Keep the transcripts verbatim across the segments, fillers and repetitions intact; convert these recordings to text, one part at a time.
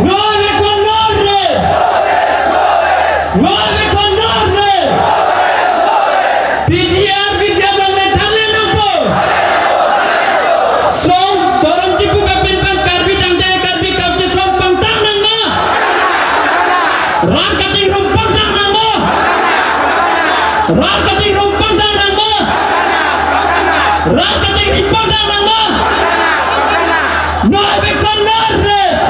No eviction, no rest! No eviction, no rest! P G R, P G R along le tharle nangpo. Song, dorom chipupe pinpen Karbi tangte Karbi kachesong pangthang nangma. Rat kachingrum pangthang nangma. Rat kachingrum pangthang nangma. Rat kachingrum pangthang nangma. No eviction, no rest.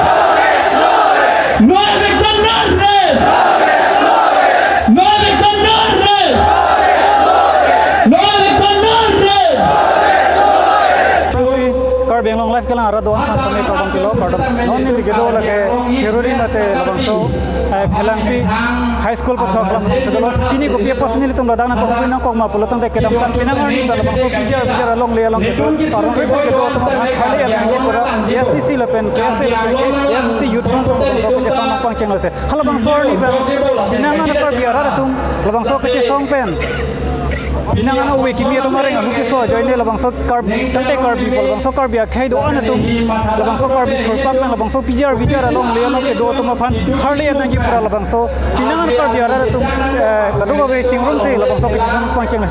No eviction, no rest. No eviction, no rest. No eviction, no rest. Aphrangsi Karbi Anglong Live kelang arat do-an aphan sami kardom pilo, kardom. Non neli kedo lake Kheroni mate labangso, eh, Phelangpi High School pathok alam si dolo. Pini kopi apotsi nelitum ladak nangkok, nangkok ma pulo tangte kedamtang penang arni ta labangso P G R, P G R along le along kedo, aron ri kedo atum aphan tharle-et nangji pura A S D C lapen K S A lapen K S C Youth Front atum labangso kachesong nangpangcheng lo se. Halabangso arni pen penang an Karbi arat atum labangso kachesong pen, penang an ove kimi atum areng ahut keso ajoine labangso Karbi, tangte Karbi pu labangso Karbi akhei do-an atum, labangso Karbi thurpak pen labangso P G R, P G R along le along kedo atum aphan tharle-et nangji pura labangso penang an Karbi arat atum, eh, kadokave chingrumsi labangso kachesong pangcheng.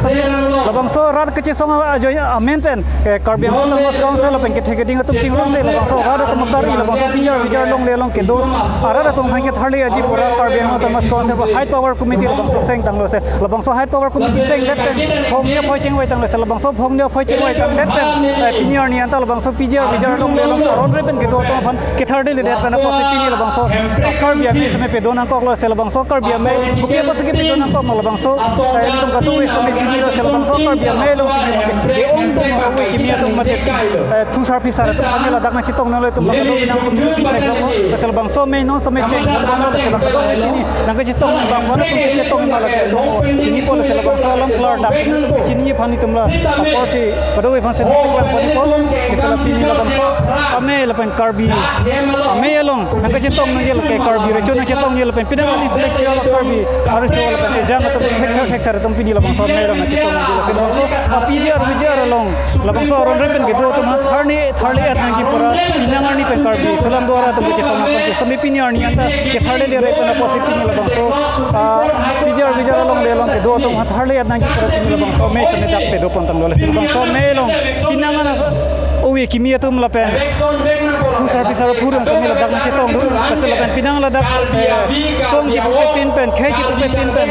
Labangso rat kachesong ajoine amen pen, eh, Karbi Anglong Autonomous Council lapen kethek keding atum chingrumsi labangso rat atum akari labangso P G R, P G R along le along kedo arat atum aphan ketharle-etji pura Karbi Anglong Autonomous Council pu High Power Committee labangso sengtanglo se. Labangso High Power Committee sengdet pen phongni aphoi chingvai tanglo se. Labangso phongni aphoi chingvai tangdet pen, eh, pini arni anta labangso P G R, P G R along le along aron ri pen kedo atum aphan ketharle-ledet pen apotsi pini labangso Karbi Amei sami pado nangkoklo se. Labangso Karbi Amei kopi apotsi kedo nangkok ma labangso, eh, ilitum kadokave sami chinilo se. Labangso Karbi Amei along pini mate ke-ongdung ove kimi atum mate, eh, phusar phisar atum sami ladak nangchetong nanglo, itum ladak nang tum pi thek lo. Se labangso amei non sami cheng lo se labangso pini nangkachetong abang kono tum kachetong ma lake itum chinipo lo se. Labangso alam klardak chini aphan itum la apor si kadokave aphan si nangpaklang ponpo. Ke pala pini labangso amei lapen Karbi Amei along nangkachetong nangji lake Karbi recho nangchetongji lapen penang an intellectual Karbi arecho lapen ejang atum theksar theksar atum pini labangso amei along nangchetong nangji lake labangso a P G R, P G R along labangso aron ri pen kedo atum aphan tharle, tharle-et nangji pura penang arni pen Karbi aso alam do-an atum kachesong nangpangcheng sami pini arni anta ketharle-le-re pen apotsi pini labangso, ah, P G R, P G R along le along kedo atum aphan tharle-et nangji pura pini labangso amei sami dak pado pontanglo. Lasi labangso amei along penang an ove kimi atum lapen phusar phisar aphurun sami ladak nangchetongdun. Lasi lapen penang ladak, eh, song chipupe pin pen, khei chipupe pin pen,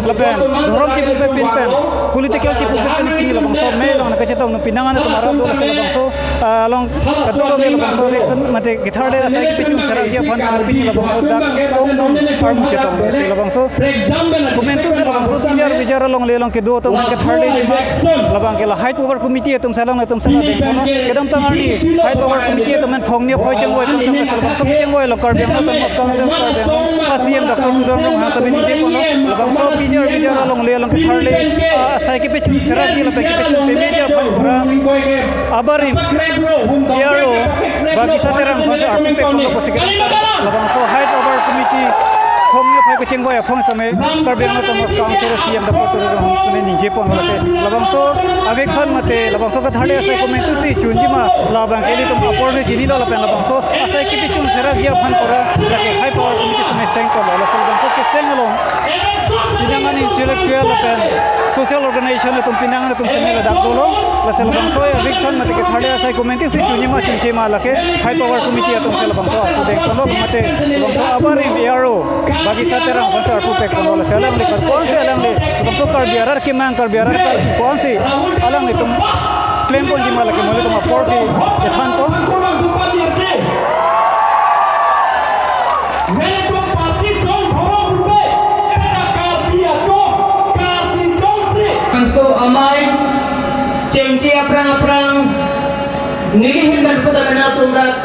lapen dhorom chipupe pin pen, political chipupe pin pini labangso amei along nangkachetongdun. Penang an atum arat do lasi labangso, ah, along kadokave labangso election mate ketharle asai kepachun serakji aphan pini labangso dak ongdung armu chetong. Lasi labangso komantu si labangso P G R, P G R along le along kedo atum ketharle-etji ma, labang ke la High Power Committee atum si alanglitum si la dengponlo. Kedamtang arni High Power Committee atum an phongni aphoi chingvai pon tangte si labangso chingvai lo Karbi Anglong Autonomous Council, Karbi Anglong a C E M Doctor Tuliram Ronghang sami ningje ponlo. Labangso P G R, P G R along le along ketharle, ah, asai kepachun serakji lapen kepachun pemeji aphan pura abarim A R O Bagisa Terang aphan si arpu pekponlo pusi ke. Labangso High Power Committee phongni aphoi kachingvai aphong sami Karbi Anglong Autonomous Council C E M Doctor Tuliram Ronghang sami ningje ponlo se. Labangso eviction mate labangso ketharle asai komantu si chunji ma labang ke ilitum apor si chinilo lapen labangso asai kepachun serakji aphan pura lake High Power Committee sami sengponlo. Lasi labangso keseng along penang an intellectual lapen social organization atum penang an atum sami ladak dolo. Lasi labangso eviction mate ketharle asai komantu si chunji ma chunche ma lake High Power Committee atum si labangso arpu dengponlo mate labangso abarim A R O Bagisa Terang aphan si arpu pekponlo. Lasi alangli kar-, ko-ansi alangli labangso Karbi arat kemang, Karbi arat kar-, ko-ansi alanglitum klemponji ma lake mo ilitum apor si kethanpon. Laso amei chengche aphrang aphrang nelihin pen kuda mena tumrak.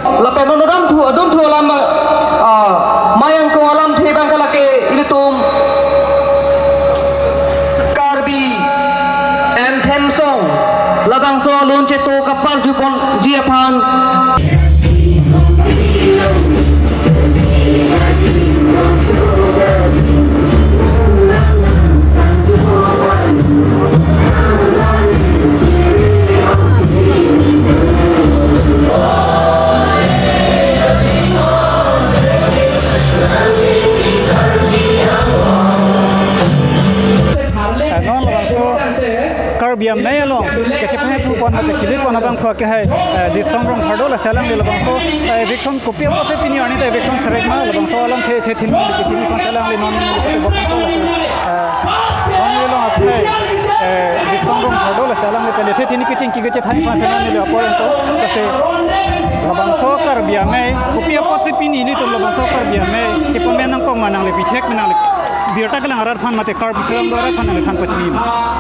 Lapen non adamthu, adamthu alam, ah, mayang kong alamthe abang ke lake ilitum Karbi anthem song labangso alun cheto kaparjuponji aphan. Selang le labangso, eh, eviction kopi apotsi pini arni ta eviction serek ma, labangso alam the, the thin kechini aphan selang le non, eh, non le long apni, eh, eviction rong hado la selang le pele the thin kechini kechethai aphan selang le apor ento, kasi labangso Karbi Amei, kopi apotsi pini ilitum labangso Karbi Amei, kipamen nangkok ma nangli pichek ma nangli birta kelang arat aphan mate Karbi Anglong arat aphan nangli than pachini.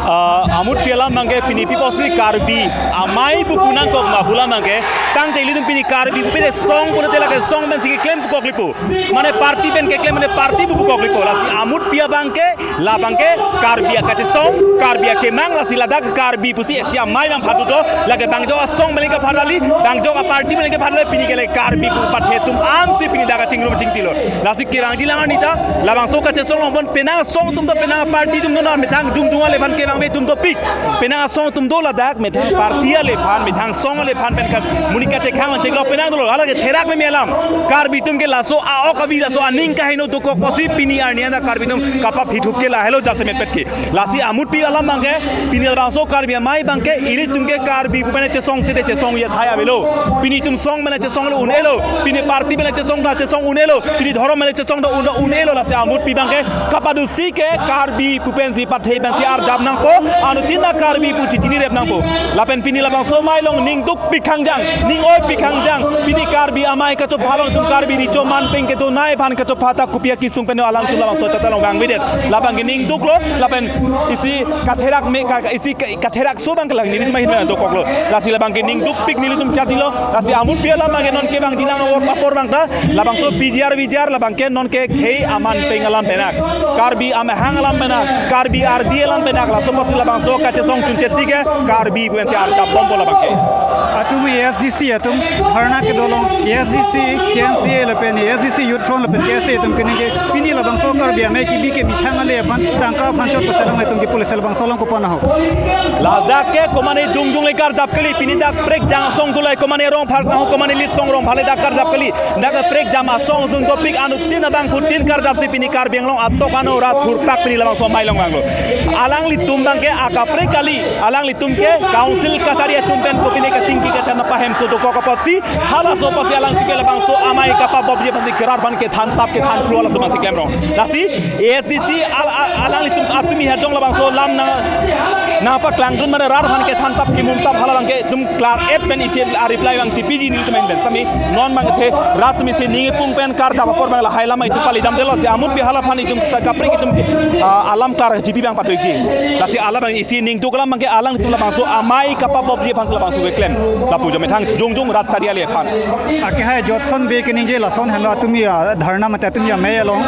Ah, amutpi alam abangke pini pi apotsi Karbi Amei pu pu nangkok ma pu alam abangke tangte ilitum pini Karbi pupe de song pulote lake song pensi keklem pu koklipo. Mane party pen keklem mane party pu pu koklipo. Lasi amutpi abangke labangke Karbi akachesong, Karbi akemang lasi ladak Karbi pusi esi amei abang phadutlo, lake bang jok asong pen le kephat kali, bang jok aparty pen le kephat kali, pini ke le Karbi pu pathe atum ansi pini dak kachingrum chingtilo. Lasi kevangji lang arni ta, labangso kachesong along pon penang asong atum do, penang aparty atum do, na methang jongjong ale aphan kevangve atum dopik. Penang asong atum do ladak, methang party ale aphan, methang song ale aphan pen kan monit kachekhang cheklok penang dolo, hala ke therak meme alam. Karbi atum ke laso a-ok avi, laso aning kaheno dokok apotsi pini arni anta Karbi atum kapaphi thup ke lahelo jasemet pet ke. Lasi amutpi alam abangke, pini labangso Karbi Amei abangke, ilitum ke Karbi pu pen chesong sede chesong ya thai avelo. Pini itum song pen chesong lo un-elo, pini party pen chesong ta chesong un-elo, pini dhorom pen chesong ta un, un-elo, lasi amutpi abangke, kapadusi ke Karbi pu pensi pathe pensi arjap nangpo, anuttin ta Karbi pu chichini rep nangpo. Lapen pini labangso amei along ning dukpik khangjang, ning oipik khangjang, pini Karbi Amei kachopha along itum Karbi Riso Man Peng kedo nai aphan kachopha ta kopi akesung pen alangtum labangso chata along vangvedet. Labangke ning duklo, lapen isi katherak me, ka, isi ka, katherak so abang kelang nelitum ahin pen dokoklo. Lasi labangke ning dukpik nelitum khatilo. Lasi amutpi alam abangke non kevangji lang awor apor abang ta, labangso P G R V G R labangke non ke khei aman peng alam penak, Karbi amahang alam penak, Karbi ardi alam penak, laso apotsi labangso kachesong chuncheti ke Karbi pu pensi arjap bompo labangke. Atum A S D C atum dharna kedo along A S D C, K N C A lapen A S D C Youth Front lapen K S A atum keningje pini labangso Karbi Amei kebi kemethang ale aphan tangka aphan chot paselang atum ke police labangso along kopan ahok. Ladak ke komane jongjong le karjap kali, pini dak prekjam asong dulai komane Rongphar sang, komane Litsong Rongphar le dak karjap kali. Dak prekjam asong atum dopik, anuttin abangphutin karjapsi pini Karbi Anglong atok ano rat thurpak pini labangso amei along vanglo. Alanglitum abangke akaprek kali, alanglitum ke council kachari atum pen kopine kachingki kacharna pahemso dokok apotsi, halaso apotsi alangtum ke labangso amei kapabopji aphansi ke rat aphan kethan tap kethan pru halaso aphansi klemrong. Lasi A S D C al, al, alanglitum atum isi ajong labangso alam nang nangpaklangdun mane rat aphan kethan tap kimum tap hala abangke itum klar ep pen isi a-reply abang chipiji nelitum ahin pen. Sami non abangke rat atum isi ning ipung pen karjap apor abang lahai alam itum palidamdetlo, lasi amutpi hala aphan itum sa kaprek itum, ah, alam klar chipi abang patoiji. Lasi hala abang isi ning duk alam abangke alanglitum labangso amei kapabopji aphansi labangso keklem. Lapu jo methang jongjong rat chari ale aphan. Akehai Jotson Bey keningje lason henlo atum ya dharna mate atum ya amei along.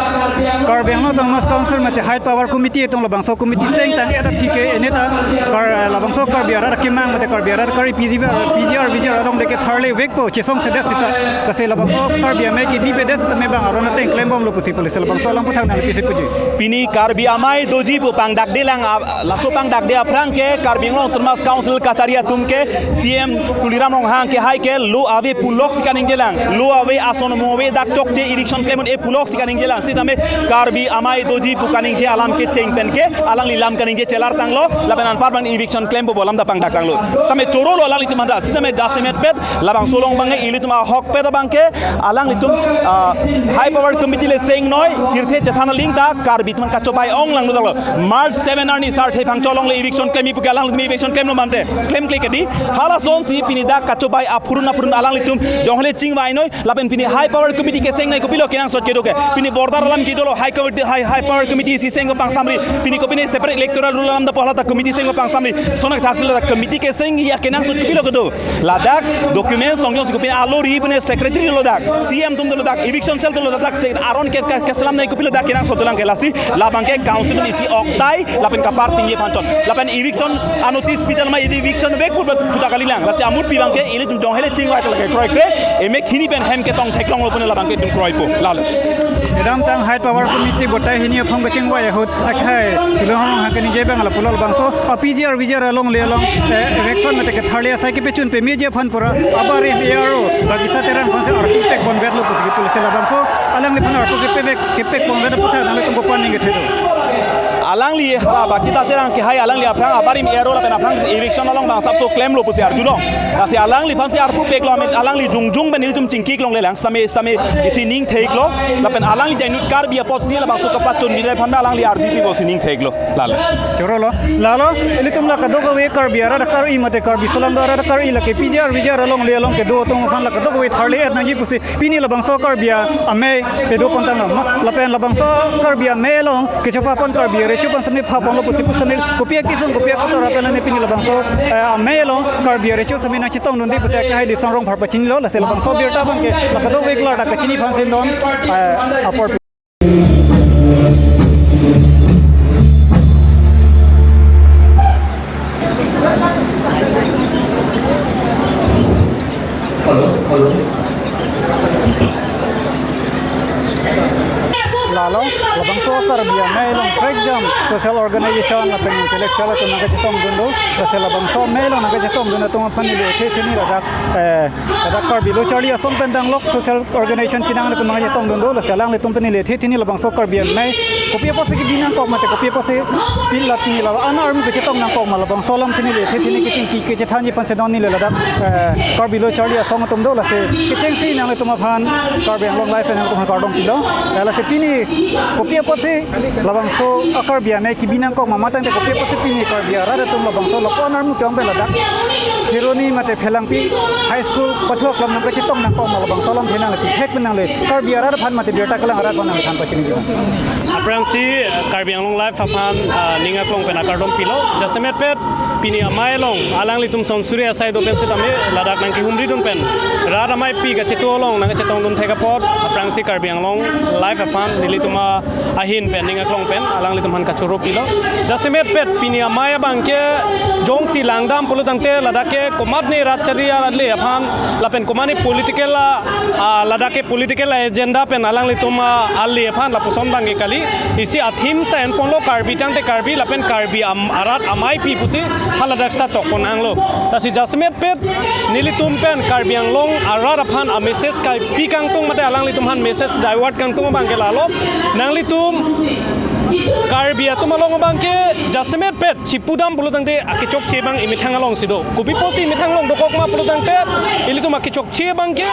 Karbi Anglong Autonomous Council mate High Power Committee atum labangso committee seng tang eta P K N eta kar labangso Karbi arat akemang mate Karbi arat Karbi P G R, P G R V G R along de ketharle vekpo chesong sedet sita. Lasi labangso Karbi Amei kebipedet sita me abang aron ateng klembomlo pusi police labangso along puthak nangpisi puji. Pini Karbi Amei doji pu pangdakde lang, ah, laso pangdakde aphrang ke Karbi Anglong Autonomous Council kachari atum ke C M Tuliram Ronghang kehai ke lo ave puloksi kaningje lang, lo ave ason mo ave dak chokche eviction klem un-e puloksi kaningje lang. Sitame Karbi Amei doji pu kaningje alam kecheng pen ke alangli lam kaningje chelar tanglo, lapen anpar abang eviction klempo pu alam ta pangdak tanglo. Tame chorolo alanglitum aphanta, sitame jasemet pet labangso along abangke ilitum ahokpet abangke alanglitum, ah, High Power Committee le seng noi, pirthe chethan aling ta Karbi atum kachobei ong langdun tanglo. March seven arni Sarthe Phangcho along le eviction klemji pu ke alanglitum eviction klemlo mante, klemkle kedi. Halasonsi pini dak kachobei aphurun aphurun alanglitum jonghele chingvai noi, lapen pini High Power Committee keseng noi kopilo kenangsot kedo ke. Pini border alam kedolo High Committee, High, High Power Committee isi sengko pangsamri. Pini kopine separate electoral roll alam dapo hala ta committee sengko pangsamri. Sonak thaksi la committee keseng ya kenangsot kopilo kedo. Ladak documents ong jongsi kopine alo ri pune secretary dolo dak, C M atum dolo dak, eviction cell dolo dak, se aron ke, ke, keselam nai kopilo dak kenangsot dolang ke. Lasi labangke council isi oktai lapen kapar tinggi phanchon. Lapen eviction a-notice pidal ma eviction vek put puta kalilang. Lasi amutpi abangke ilitum jonghele chingvai lake kroikre, emek hini pen hem ketong theklonglo pune labangke itum kroipo. Lalo. Kedamtang High Power Committee botai hini aphong kachingvai ahut akhai Tuliram Ronghang keningje abang lapulo labangso a-P G R V G R along le along, eh, eviction mate ketharle asai kepechun pemeji aphan pura abarim A R O Bagisa Terang aphansi arpu pekponvetlo pusi police labangso alangliphan arpu kepepek kepekponvet puthak nanglitum kopan ningje thedo. Alangli hala baki ta cherang kehai alangli aphrang abarim ero lapen aphrang eviction along bang sapso klemlo pusi arjulong. Lasi alangliphan si arpu peklo amen alangli jongjong pen nelitum chingki longle lang same same isi ning theklo. Lapen alangli jainud Karbi apotsi labangso kapachun nilai aphan alangli ardi pipo si ning theklo. Lalo. Chorolo. Lalo, ilitum la kadokave Karbi arat Karbi mate Karbi solangdo arat Karbi lake P G R V G R along le along kedo atum aphan la kadokave tharle et nangji pusi pini labangso Karbi amei kedo pontang lam. Lapen labangso Karbi amei along kechopapon Karbi recho pan sami phapon lo pusi pusami kopi akisung kopi akotor apen ne pini labangso, eh, amei along Karbi recho sami nangchetongdunde pusi kehai Lisang Rongphar pachinilo. Lasi labangso birta abangke la kadokave klar ta kachini aphan si non, eh, apor. Lalo, labangso Karbi amei along prekjam social organization lapen intellectual atum nangkachetongdun do, lasi labangso amei along nangkachetongdun atum aphan neli ethe theni ladak, eh, ladak Karbi Lo Charli Asong pen danglok social organization pinang atum nangkachetongdun do, lasi alanglitum pen neli ethe theni labangso Karbi amei kopi apotsi kebi nangkok mate kopi apotsi pin la pini la an armu kachetong nangkok ma labangso alam theni le theni kachingki kachethanji aphan si non neli ladak, eh, Karbi Lo Charli Asong atum do, lasi kechengsi nanglitum aphan Karbi Anglong Live nangtum aphan kardom pilo. Eh, lasi pini kopi apotsi labangso a-Karbi amei kebi nangkok ma mate kopi apotsi pini Karbi arat atum labangso lo ko-an armu ke-ong pen ladak Kheroni mate Phelangpi High School pachok lam nangkachetong nangkok ma labangso alam thenang le pithek pen nangle Karbi arat aphan mate birta kelang arat aphan nangthan pachini jiman. Aphrangsi, eh, Karbi Anglong Live aphan, ah, ning aklong pen akardom pilo. Jasemet pet pini amei along alanglitum sonsuri asai do pen setame ladak nangkehumridun pen rat ameipi kachetu along nangkachetongdun thek apot aphrangsi Karbi Anglong Live aphan nelitum ahin pen ning aklong pen alanglitum aphan kachoro pilo. Jasemet pet pini amei abangke jongsi langdam pulo tangte ladak ke komatne rat chari ale aphan lapen komatne political a, a, ladak ke political agenda pen alanglitum, a, ale aphan lapuson abangke kali. Isi a-themes ta enponlo Karbi tangte Karbi lapen Karbi am, arat ameipi pusi haladak seta tokpon anglo. Lasi jasemet pet nelitum pen Karbi Anglong arat aphan a-message kaipi kangtung mate alanglitum aphan message divert kangtung abangke lalo. Nanglitum Karbi atum along abangke jasemet pet chipudam pulo tangte akechokche abang imethang alongsi do. Kopi apotsi imethang along dokok ma pulo tangte ilitum akechokche abangke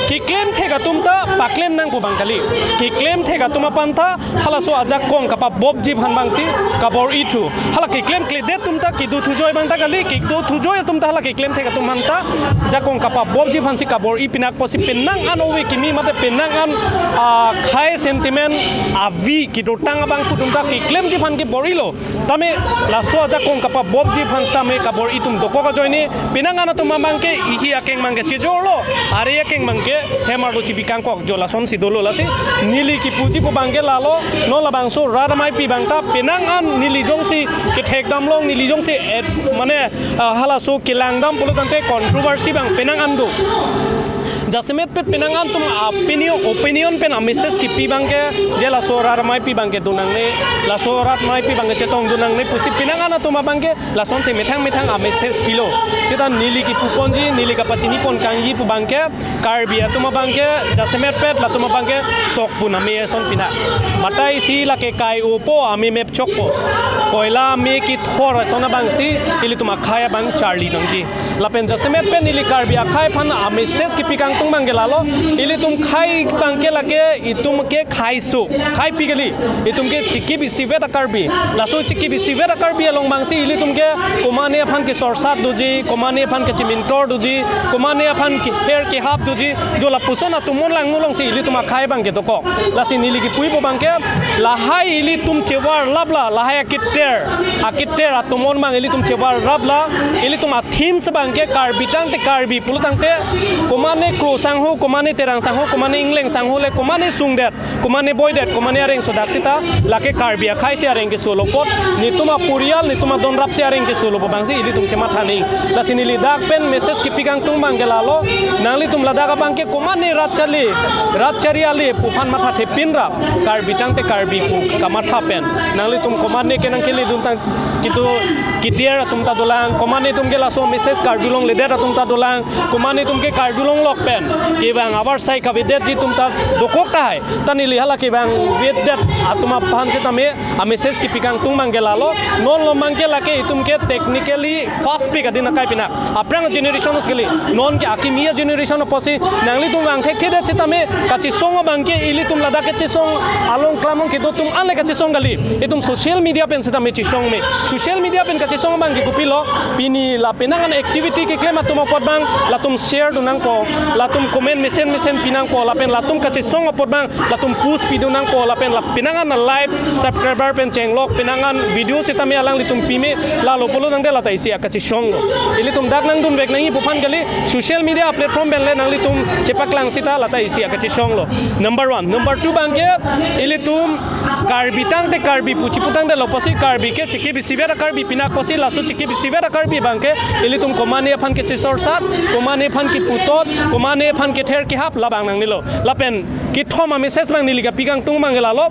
keklem thek atum ta paklem nang pu abang kali. Keklem thek atum aphan ta halaso ajakong kapabopji aphan abangsi kabor-i thu. Hala keklem kledet atum ta kedo thujoi abang ta kali, kedo thujoi atum ta hala keklem thek atum aphan ta jakong kapabopji aphansi kabor-i pinak apotsi penang an ove kimi mate penang an, ah, khei sentiment avi kedotang abangphu atum ta keklemji aphan kebor-ilo. Tame laso ajakong kapabopji aphan setame kabor-i atum dokok ajoine penang an atum abangke ihi akeng abangke chejorlo, are akeng abangke hem arlo chibi kangkok jo lasonsi dolo. Lasi neli kipuji pu abangke lalo, non labangso rat ameipi abang ta penang an neli jongsi kethekdam long neli jongsi et, mane, ah, halaso kelangdam pulo tangte controversy abang penang an do. Jasemet pet penang an atum opinion, opinion pen a-message kipi abangke je laso rat ameipi abangke do nangne, laso rat ameipi abangke chetongdun nangne pusi penang an atum abangke lasonsi methang methang a-message pilo. Seta neli kipuponji, neli kapachinipon kangji pu abangke Karbi atum abangke jasemet pet latum abangke sok pu name ason pina. Batai si lake kai-opo, ame mep chokpo. Koila ame kithor ason abangsi ilitum akhei abang charli nangji. Lapen jasemet pen ili Karbi akhei aphan a-message kipi kangtung abangke lalo. Ilitum khei abangke lake itum ke khei so, kheipi kali. Itum ke chikip isivet a-Karbi. Laso chikip isivet a-Karbi along abangsi ilitum ke komatne aphan kesorsat doji, komatne aphan kechimintor doji, komatne aphan keher kehap doji, jo lapuson atumon langno alongsi ilitum akhei abangke dokok. Lasi neli kipuji pu abangke lahai ilitum chevar lapla, lahai akiter, akiter atumon abang ilitum chevar lapla, ilitum a-themes abangke Karbi tangte Karbi pulo tangte komatne Kro sangho, komatne Terang sangho, komatne Ingleng sangho le komatne sungdet, komatne boidet, komatne areng sodak seta lake Karbi akhei si areng keso lo apot, netum apurial, netum adonrap si areng keso lo pu abangsi ilitum chematha nang. Lasi neli dak pen message kipi kangtung abangke lalo, nanglitum ladak abangke komatne rat chali, rat chari ale pu aphan matha thepin ra, Karbi tangte Karbi pu kamatha pen nanglitum komatne ke nang Ilitum tang kedo kedir atum ta dolang, komat netum ke laso message karjulongledet atum ta dolang, komat netum ke karjulonglok pen kevang avarsai kavedetji atum ta dokok tahai. Ta neli hala kevangvedet atum aphan setame a message kepi kangtung abang ke lalo, non lo abang ke lake itum ke technically fast pik adin akai pinak. Aphrang generation kali, non ke akimi generation apotsi nanglitum vang thekthedet setame kachesong abang ke ilitum ladak kachesong along klamong kedo atum ale kachesong kali. Itum social media pen setame chesong me. Social media pen kachesong abang ke kopilo, pini la penang an activity keklem atum apot abang latum share dun nangpo, latum comment mesen mesen pi nangpo, lapen latum kachesong apot abang latum post pidun nangpo, lapen la penang an like, subscriber pen chenglok, penang an video setame alanglitum pime, lalo pulo tangte lata isi akachesong lo. Ilitum dak nangdunvek nangji pu aphan kali, social media platform pen le nanglitum chepaklang seta lata isi akachesong lo. Number one. Number two abang ke, ilitum Karbi tangte Karbi pu chipu tangte lo apotsi Karbi ke chikip isivet a-Karbi pinak apotsi laso chikip isivet a-Karbi abang ke ilitum komat ne aphan kechisorsat, komat ne aphan keputot, komat ne aphan kether kehap labang nangnelo. Lapen kethom a message abang neli kapi kangtung abang ke lalo.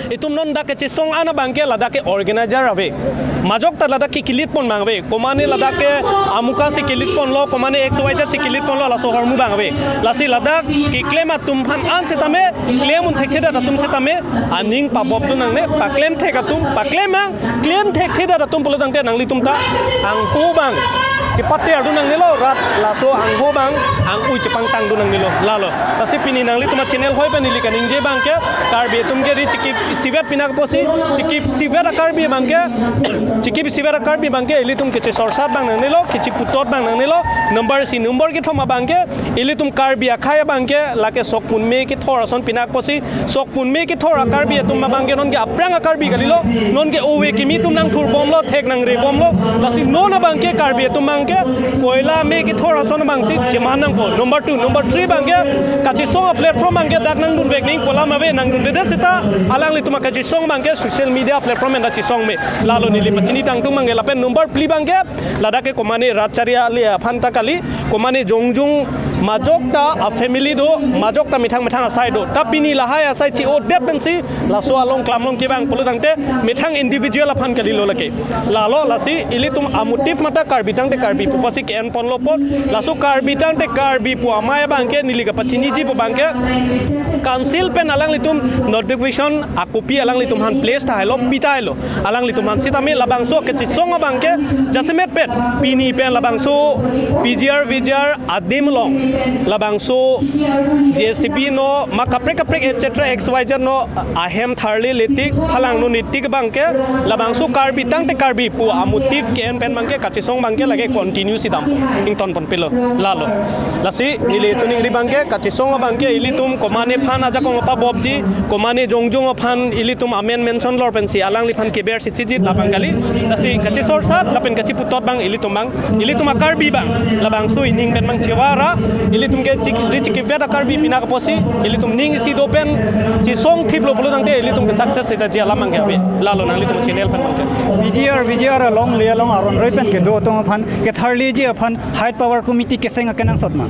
Itum non dak kachesong an abang ke ladak ke organizer ave. Majok ta ladak ke kelitpon abang ave. Komat ne ladak ke amuka si kelitponlo, komat ne X Y Z si kelitponlo, laso ahormu abang ave. Lasi ladak keklem atum aphan an setame, klem un thekthedet atum setame aning pabop dun nangne, paklem thek atum paklem abang, klem thekthedet atum pulo tangte nanglitum ta angho abang chepate dun nangnelo, rat laso angho abang ang-ui chepangtang dun nangnelo, lalo. Lasi pini nanglitum a-channel hoi pen neli kaningje abang ke, Karbi atum ke ri chikip isivet pinak apotsi, chikip isivet a-Karbi abang ke, chikip isivet a-Karbi abang ke ilitum kechisorsat abang nangnelo, kechiputot abang nangnelo. Number isi. Number kethom abang ke, ilitum Karbi akhei abang ke lake sok punme kethor ason pinak apotsi, sok punme kethor a-Karbi atum abang ke non ke aphrang a-Karbi kalilo, non ke ove kimi atum nangthurbomlo, thek nangrebomlo. Lasi non abang ke Karbi atum abang ke koila me kethor ason abang si cheman nangpo. Number two. Number three abang ke, kachesong a-platform abang ke dak nangdunvek nangji pu alam ave, nangdundedet seta alanglitum akachesong abang ke social media platform pen ta chesong me, lalo neli pachini tangtung abang ke. Lapen number phli abang ke, ladak ke komat ne rat chariali aphan ta kali, komat ne jongjong majok ta a-family do, majok ta methang methang asai do. Ta pini lahai asai chi-odet pensi laso along klamlong kevang pulo tangte methang individual aphan kalilo lake. Lalo. Lasi ilitum a-motive mate Karbi tangte Karbi pu apotsi ke-enponlo apot. Laso Karbi tangte Karbi pu amei abang ke neli kapachiniji pu abang ke, council pen alanglitum notification a-copy alanglitum aphan place tahai lo, pi tahai lo. Alanglitum aphan setame labangso kachesong abang ke jasemet pet pini pen labangso P G R V G R adim along labangso J C B no ma kaprek kaprek et cetera X Y Z no ahem tharli letik phalang no netik abang ke labangso Karbi tangte Karbi pu a-motive ke-en pen abang ke kachesong abang ke lake continue si dampo, ingtonpon pilo, lalo. Lasi neli choningri abang ke kachesong abang ke ilitum komat ne aphan ajakong pabopji, komat ne jongjong aphan ilitum amen mention lor pensi alangliphan keber si chijit labang kali. Lasi kachisorsat lapen kachiputot abang ilitum abang, ilitum a-Karbi abang labangso ining pen abang chevara, ilitum ke chik, ri chikipvet a-Karbi pinak apotsi ilitum ning isi do pen chesong thiplo pulo tangte ilitum ke success seta ji alam abang ke ave, lalo nanglitum channel pen abang ke. P G R V G R along le along aron roi pen kedo atum aphan ketharliji aphan Height Power Committee keseng akenangsot ma?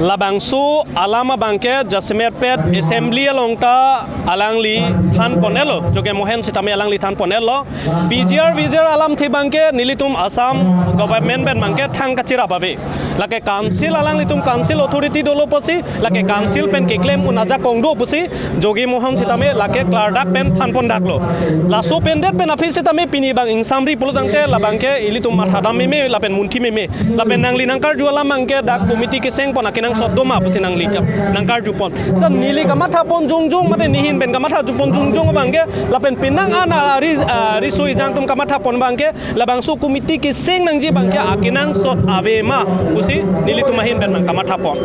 Labangso alam abang ke jasemet pet assembly along ta alangli thanpon-etlo, Joge Mohan setame alangli thanpon-etlo. P G R V G R alamthe abang ke nelitum Assam government pen abang ke thang kachirap ave. Lake council, alanglitum council authority dolo pusi, lake council pen keklem un ajakong do pusi, Joge Mohan setame lake klardak pen thanpondaklo. Laso pen det pen aphi setame pini abang ingsamri pulo tangte labang ke ilitum mathadam meme lapen munthi meme. Lapen nangli nangkarju alam abang ke dak committee kesengpon akenangsot do ma pusi nangli kap nangkarjupon. Sa neli kamathapon jongjong mate nehin pen kamathajupon jongjong abang ke lapen penang an ari, ari soi jang atum kamathapon abang ke labangso committee keseng nangji abang ke akenangsot ave ma pusi nelitum ahin pen abang kamathapon.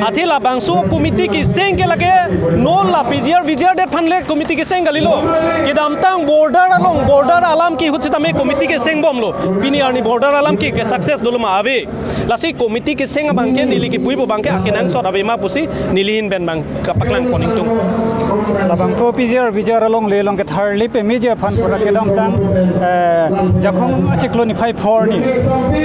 Athe labangso committee keseng ke lake non la P G R V G R det aphan le committee keseng kalilo. Kedamtang border along, border alam ke ahut setame committee kesengbomlo. Pini arni border alam ke, ke success dolo ma ave. Lasi committee keseng abang ke neli kipuipo abang ke akenangsot ave ma pusi neli ahin pen abang kapaklangpon ingtung. Labangso P G R V G R along le along ketharli pemeji aphan pura kedamtang, eh, Jakhong achiklo niphai phor ni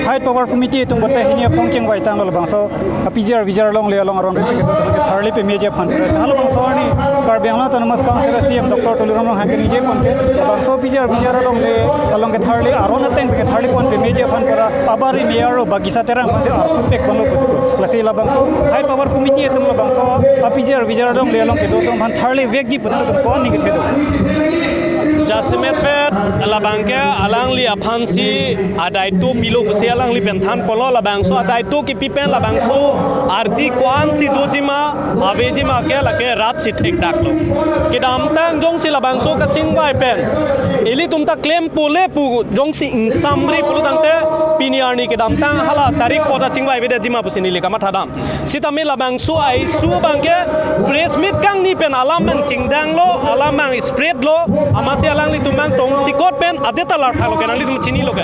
Height Power Committee atum Bote hini aphong chingvai tanglo labangso a P G R V G R alongle along aron rite kedo tangte tharli pemeji aphan. Halabangso arni Karbi Anglong Autonomous Council a C E M Doctor Tuliram Ronghang keningje pon ke labangso P G R V G R alongle along ke tharli aron ateng ke tharli pon pemeji aphan pura abari mayor Bagisa Terang aphansi arpu pek ponlo pusi. Lasi labangso High Power Committee atum labangso a P G R V G R alongle along kedo atum aphan tharli vekji pu nangtum ko-an ning kethedo? Jasemet pet labang ke alangli aphansi adaito pilo pusi alangli pen than polo. Labangso adaito kipi pen labangso ardi ko-ansi dojima avejima ke lake rat si thekdaklo. Kedamtang jongsi labangso kachingvai pen ilitum ta klem pole pu jongsi ingsamri pulo tangte pini arni kedamtang hala tarik pho ta chingvai avedetjima pusi neli kamatha dam. Sitame labangso a-issue abang ke press meet kangni pen alam abang chingdanglo, alam abang spread lo, amatsi alanglitum abang tongsekot pen adet ta larthalo ke nanglitum chinilo ke.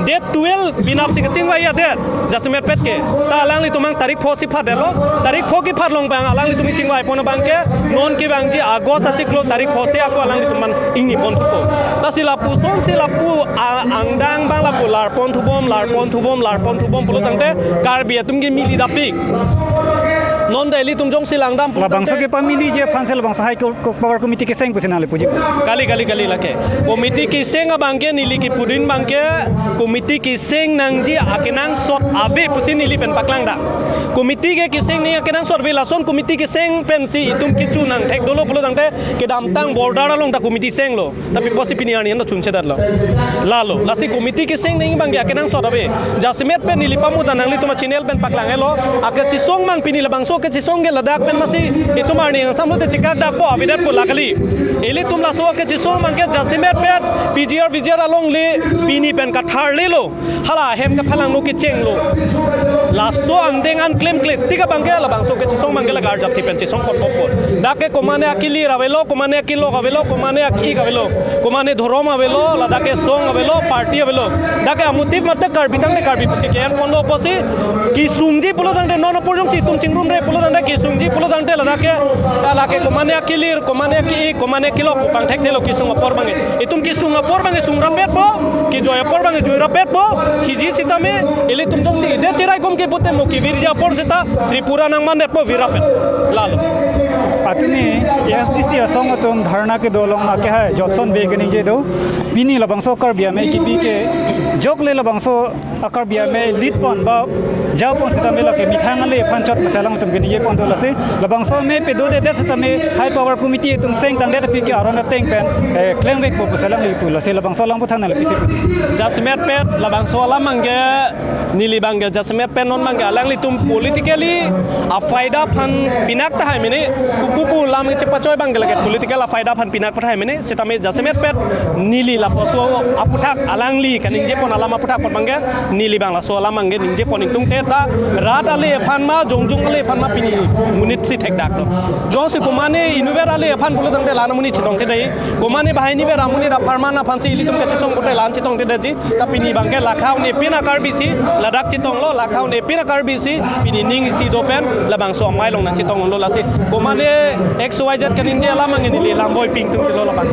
Date twelve penapsi kachingvai adet, jasemet pet ke. Ta alanglitum abang tarik pho si phatdetlo, tarik pho kephatlong abang alanglitum chingvai pon abang ke, non kevangji August achiklo tarik pho si ako alanglitum abang ingni pon thupo. Lasi lapusonsi lapu a-, angdeng abang lapu larpon thubom, larpon thubom, larpon thubom pulo tangte Karbi atum ke mili dapik. Non ta ilitum jongsi langdam pulo labangso tangte kepamiliji aphansi labangso High Co-, Co-, Power Committee keseng pusi nangli puji? Kali, kali, kali lake. Committee keseng abang ke neli kipudun abang ke committee keseng nangji akenangsot ave pusi neli pen paklang dak. Committee ke keseng nangji akenangsot ave, lason committee keseng pensi itum kecho nangthek dolo pulo tangte kedamtang border along ta committee senglo. Tapi pusi pini arni anta chunchedetlo. Lalo, lasi committee keseng nangji abang ke akenangsot ave. Jasemet pen neli pamuta nanglitum a-channel pen paklang-etlo. Akechisong abang pini labangso kechisong ke ladak pen masi itum arni ingsamlote chekak dakpo avedetpo la kali. Ilitum laso akechisong abang ke jasemet pen P G R V G R alongle pini pen katharlilo. Hala ahem kaphalang no kechenglo. Laso angdeng an klemkle tik abang ke labangso kechisong abang ke la garjap thi pen chisong pon pon pon. Dak ke komane akilir avelo, komane akilok avelo, komane ak-ik avelo, komane dhorom avelo, ladak ke song avelo, party avelo. Dak ke a-motive mate Karbi tangte Karbi pusi ke-en ponlo pusi kesungji pulo tangte non apor jongsi itum chingrumre pulo tangte kesungji pulo tangte ladak ke, ladak ke komane akilir, komane aki-ik, komane akilok pu pangthekthelo kesung apor abang ke. Itum kesung apor abang ke sungrapetpo, kejoi apor abang ke joirapetpo, siji sitame, ilitum jongsi idet chiraikom ke pute mo kevirji apor seta, Tripura nangmandetpo virapet. Lalo. Atumi A S D C asong atum dharna kedo along akehai Jotson Bey keningje do. Pini labangso Karbi Amei kipi ke jokle labangso a-Karbi Amei lead pon ba jaupon sitame lake methang ale aphan chot masi alangtum keningje pon do lasi. Labangso amei pedodedet sitame High Power Committee atum seng tangdet aphi ke aron ateng pen, eh, klengvekpo pusi alangli pu lasi labangso alam aphuthak nangli pisi pu? Jasemet pet labangso alam abang ke neli abang ke jasemet pen non abang ke alanglitum politically afaida aphan pinak tahai mene, kuku pu lam chepachoi abang ke lake political afaida aphan pinak tahai mene, sitame jasemet pet neli lapuson aphuthak alangli kaningje pon alam aphuthak pon abang ke neli abang laso alam abang ke ningje pon ingtungte ta rat ale aphan ma jongjong ale aphan ma pini monit si thekdaklo. Jongsi komane inutvet ale aphan pulo tangte la-an amonit chetongthedetji, komane banghini ver amonit apharman aphansi ilitum kachisong pute la-an chetongthedetji. Ta pini abang ke lakha un-e pin a-Karbi si ladak chetonglo, lakha un-e pin a-Karbi si pini ning isi do pen labangso amei along nangchetonglo lasi. Komane X Y Z kaningje alam abang ke neli lam boi ping tung kilo labang.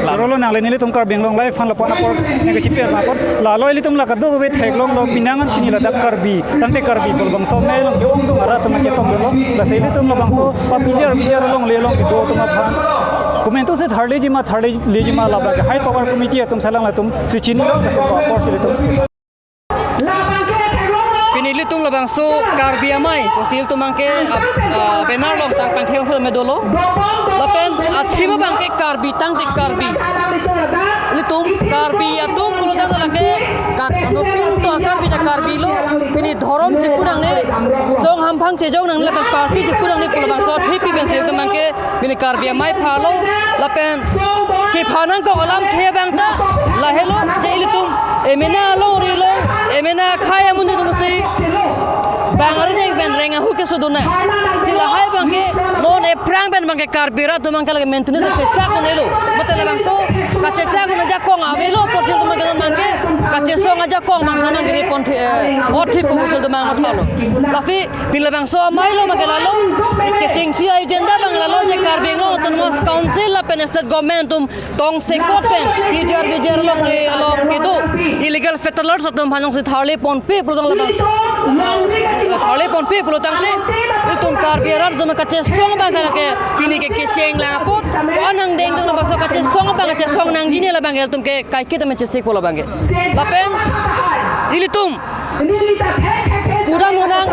Chorolo nangli nelitum Karbi Anglong Live aphan lapu-an apor nangkachipi apor. Lalo ilitum la kadokave theklonglo pinangan pini ladak Karbi tangte Karbi pu labangso amei along ke-ongdung arat atum chetonglo. Lasi ilitum labangso a P G R V G R alongle along kedo atum aphan komantusi tharliji ma tharliji ma labang ke High Power Committee atum si alangtum si chinilo, lasi apor si ilitum. Pini ilitum labangso Karbi Amei pusi ilitum abang ke, ah, ah, banner along tang pangthek along si lam dolo. Lapen a-theme abang ke Karbi tangte Karbi. Ilitum Karbi atum pulo tangte lake ka-, noktin to Karbi ta Karbi lo. Pini dhorom chepu nangne, song hamphang chejok nangne lapen party chepu nangne pu labangso a-theme pi pensi ilitum abang ke pini Karbi Amei phalo, lapen kepha nangkok alamthe abang ta lahelo, je ilitum emena alongri lo, emena akhei amonit atumsi bang arideng pen reng ahu keso donang. Si lahai abang ke non ephrang pen abang ke Karbi rat atum abang ke lake mentuni ta chechak un-elo. Mate labangso kachechak un ajakong avelo apot ilitum abang ke non abang ke kachesong ajakong abang non abang ke ripon thi, eh, ot thi pu ilitum abang mathalo. Tapi pini labangso amei along abang ke lalo, kechengsi a-agenda abang lalo je Karbi Anglong Autonomous Council lapen state government atum tongsekot pen P G R V G R along, eh, along kedo illegal settlers atum aphan jongsi tharle ponpe pulotangte labang, eh, tharle ponpe pulotangte ilitum Karbi arat atum kachesong abang ke lake pini ke kecheng lang apot. Ko-an angdeng atum labangso kachesong abang kachesong nangji ne labang ke ilitum ke kaiketa menchesik pu labang ke. Lapen ilitum pura monang,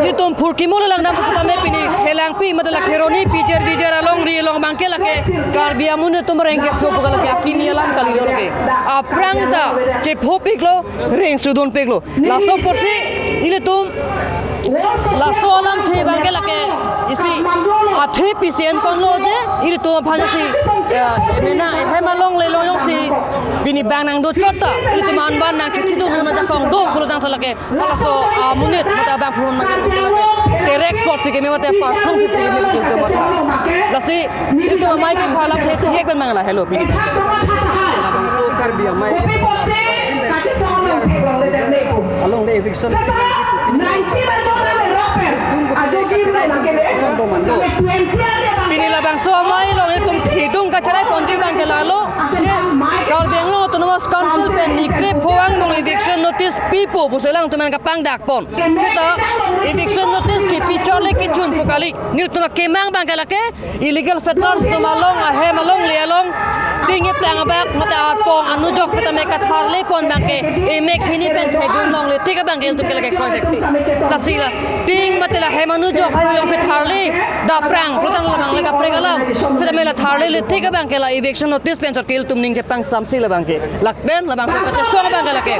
ilitum phurkimo le langdam pusitame pini Phelangpi mate la Kheroni P G R V G R alongri along abang ke lake Karbi amonit atum rengke sopo ke lake akimi alam kali lo lake. Aphrang ta chephopiklo, rengsudunpiklo. Laso apotsi ilitum laso alamthe abang ke lake isi athe pisi enponlo je ilitum aphan si, eh, mena hem alongle along jongsi pini bang nangdo chot ta ilitum anban nangchethidun un ajakong do pulotangte lake halaso amonit mate abang phun mate terek pot si keme mate pathung si keme mate ilitum matha. Lasi ilitum amei kepha alamthe si hek pen mangla helo pini. Karbi amei alongle eviction. Pini labangso amei along ilitum thidung kacherai ponji abang ke lalo je Karbi Anglong Autonomous Council pen ni krepho angbong eviction notice pipo pusi alangtum an kapangdak pon. Seta eviction notice kipi chot le kechun pu kali. Nelitum akemang abang ke lake illegal settlers atum along ahem alongle along ting eplang abak mate arpong anujok setame katharle pon abang ke emek hini pen thedun longle tik abang ke ilitum ke lake kroidek. Lasi la ting mate la hem anujok hai jongsi tharle daprang pulotangte labang le kaprek alam setame la tharle le tik abang ke la eviction notice pen chot ke ilitum ning chepangsam si labang ke. Lapen labangso kachesong abang ke lake,